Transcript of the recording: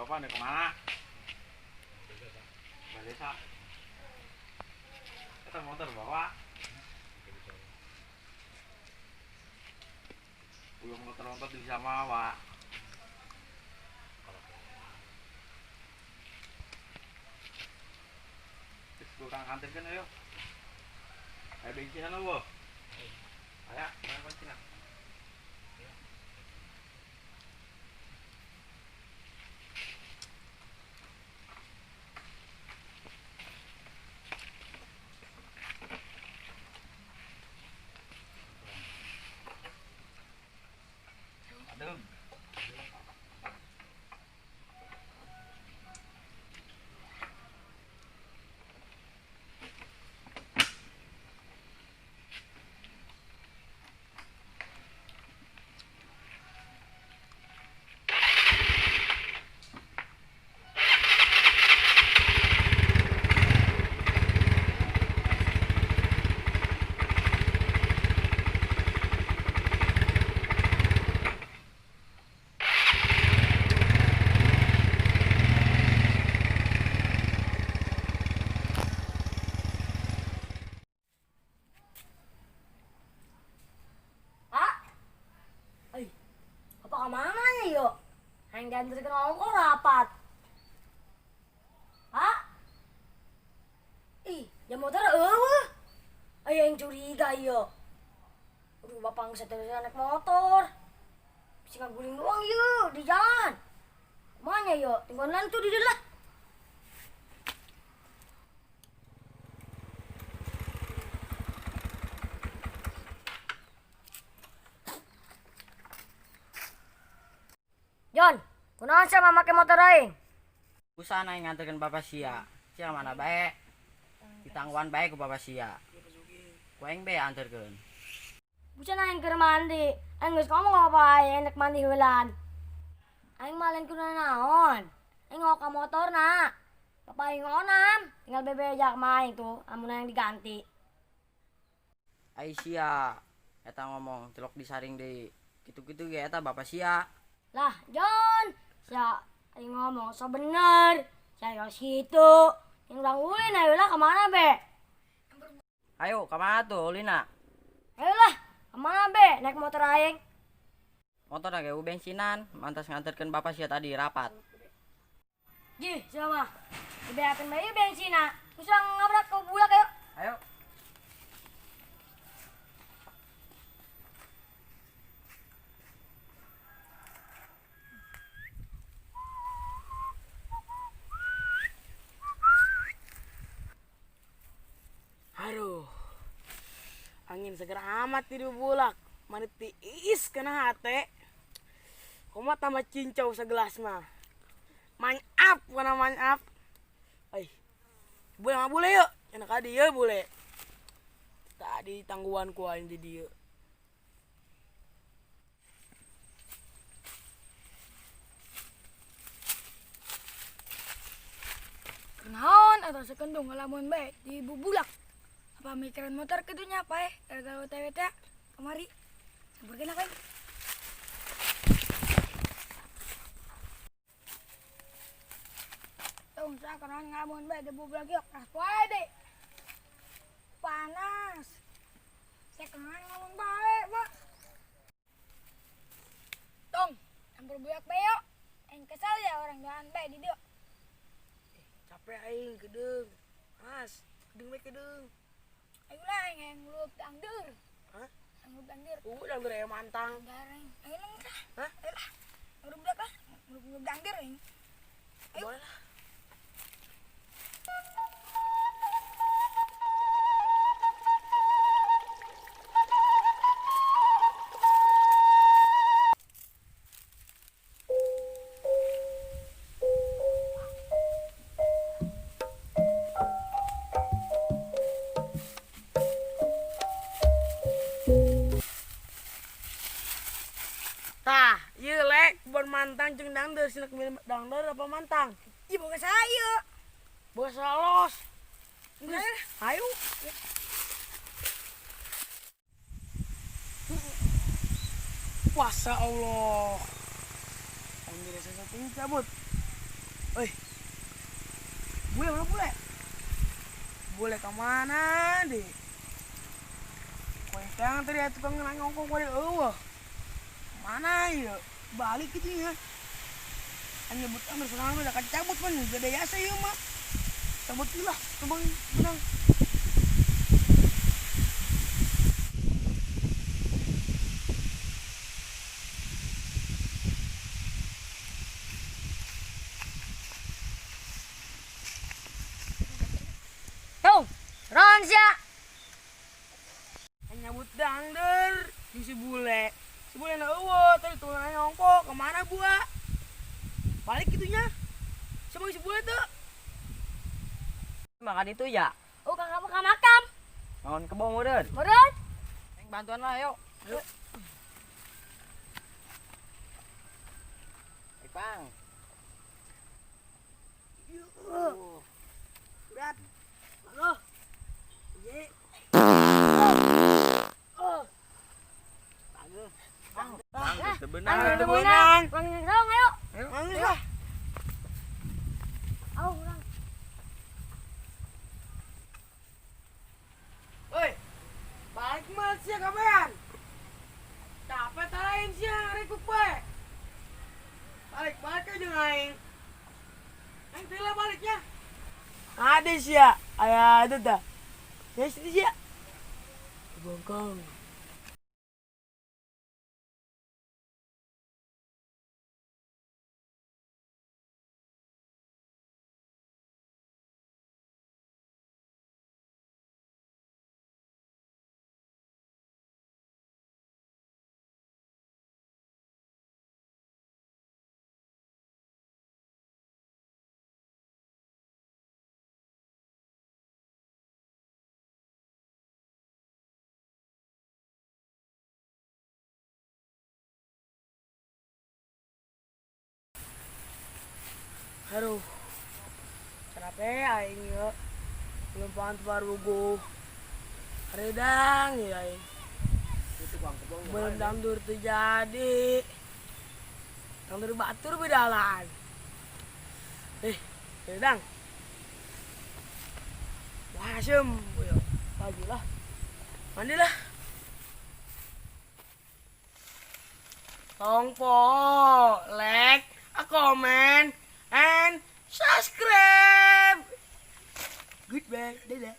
Bapak nih kemana? Ke desa. Kita motor bawa. Belum motor-motor bisa mawa. Terus kurang kantin kan ayo. Ayo bensinan lo, Ayo, ayo bensinan. Aduh. Bapak kemana ya yuk? Yang diantarkan ongkos rapat. Pak? Ih, ya motor eueuh. Ayo yang curiga yuk. Aduh, bapak nggak sadar naik motor. Bisa ngaguling doang yuk di jalan. Kemana yuk? Tinggal tuh di lah. John, kunaon sama make motor aing? Usah aing nganterkeun bapak sia. Sia mana bae? Ditangguhan bae ku bapak sia. Ku aing bae anterkeun. Bucan aing keur mandi. Aing geus ngomong ka bapak aing enek mandi heulan. Aing mah lain kuna naon. Aing ngok ka motorna. Bapak aing onam, tinggal bebejak mah aing tuh amun aing diganti. Ai sia eta ngomong celok disaring deui. Kitu-kitu ge eta bapak sia. Lah, John, sia aing ngomong so bener. Sia harus gitu. Yang urang ulin ayo lah kemana be? Ayo kemana tuh ulina? Ayo lah, kemana be? Naik motor aing. Motor lagi bensinan, mantas nganterkeun bapak sia tadi rapat. Jih, siapa mah? Dibeakeun bae bensina. Bisa ngabrak ke bulak ayo. Ayo. Aduh, angin seger amat di bulak, manit tiis kena hate. Kumaha tambah cincau segelas mah. Manyap, kana manyap. Ai, bule mah bule yuk, enak adi ya bule. Tadi tangguhan ku aing di dieu. Kenaon atau sekendung ngelamun bae di bubulak. Apa mikiran motor kedunya apa gara-gara OTW teh kemari. Sampeurkeun aku. Tong sa kenaon ngelamun bae di bubulak yuk. Keras wae deh. Panas. Saya kenaon ngelamun bae, Pak. Tong, campur buyak bae yuk. Yang kesal ya orang doan bae di dieu. Capek aing kedeung. Mas, kedeung bae kedeung. Ayolah aing yang ngulup dangdur. Hah? Ngulup dangdur. Dangdur aya mantang. Gareng. Ayo nang lah. Hah? Ayo lah. Ngulup dak lah. Ngulup dangdur aing. Ayo. Boleh lah. Tah, ieu lek kebon mantang jeung dangdeur sinak milih dangdeur apa mantang? Ih, boga saya. Boga salos. Geus, ayo. Puasa Allah. Ambil sesuatu cabut. Oi. Bule mana bule? Bule kemana deh? Koentang tadi tukang ngongkong kau eueuh. Mana ya? Balik gitu ya. Nyebut ambil senang udah cabut man, gede biasa ya mah. Cabut lah, kebang benang. Ron sia. Nyabut dangder di si bule. Si bule na eueuh tadi tulangnya ngongkok kemana gua? Balik gitunya. Sama si bule tuh. Makan itu ya. Oh, kakak makan makam. Bangun kebo meureun. Meureun. Aing bantuan lah, yuk. Ayo. Ayo, Pang. Yuk. Berat. Halo. Ye. Oh. Bang, teu beunang. Bang, teu beunang. Bang, dong, ayo. Mangis lah. Au, urang. Oi. Balik mah sia kabehan. Capek tarain sia ngarekuk bae. Balik, balik aja aing. Aing tila baliknya. Ada sia. Aya ada dah. Ya sini sia. Bongkong. Aduh, kenapa aing ya? Belum pantu baru go. Redang ya aing. Belum dangdur tuh jadi. Dangdur batur bedalan. Redang. Wah, sem, pagi lah. Mandilah. Tong po, like, komen, and subscribe. Goodbye, dadah.